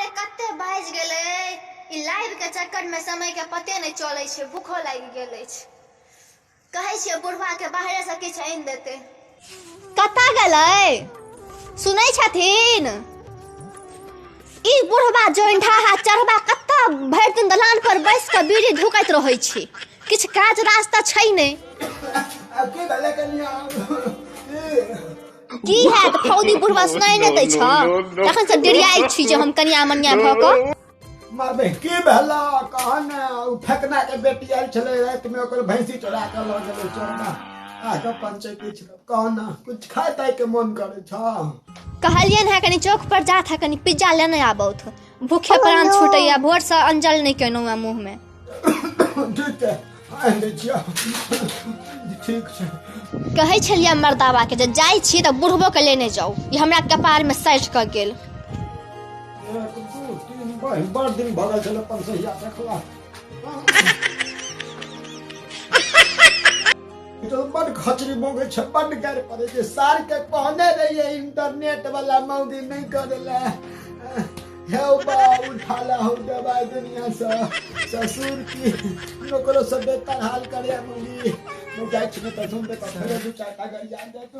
रे, कते बाजि गेलै। ई लाइव के चक्कर में समय के पते नहि चलै छै। भूखो लागि गेल अछि। कहै छियै बुढ़वा के बाहरे से किछु आनि देतै। कतऽ गेलै? सुनै छथिन ई बुढ़वा जोइंढा चढ़बा कतऽ भरि दिन दलान पर बैस कऽ बीड़ी धुकैत रहै छै। किछु काज राज तऽ छै नहि। आब की भेलै कनिया? की हैत फौदी बुढ़वा, सुनाइ नहि दै छह? तखन से डेरियाइ छी जे हम कनिया मनिया भऽ कऽ मारबे। की भेला कह ने? ओ फेकना के बेटी आयल छलै रातिमे, ओकर भैंसी चोरा कऽ लऽ गेलै चोरबा। आके पंचैती छलै। कह ने, कुछ खाय ताय के मन करै छ? कहलियनि हेँ कनि चौक पर जात है, कनि पिज्जा लेने आबौथ। भूखे प्राण छूटैया, भोरसँ अंजल नहि केलहुँ हेँ मुँहमे। ठीक छै, आनि दै छियौ। ठीक छै। कहै छलियै मर्दाबाके जे जाइ छी तऽ बुढ़बोके लेने जाउ, ई हमरा कपारमे सटि कऽ गेल। एक, दू, तीन। बड़ बड़ दिन भऽ गेल छलै पंसहिया देखला। ई तऽ बड खचरी मौगी छै, बड गारि पड़ै छै। सार के कहने रहियै इंटरनेट वाला मौगी नहि करै लए। हे बा, उठा ला हो दवाई दुनिया से। ससुर की नौकरो से बेहतर हाल करे मौगी। मैं जाइ छी तऽ सुनबे तऽ फेरो दू चारि टा गरिया जाय तू।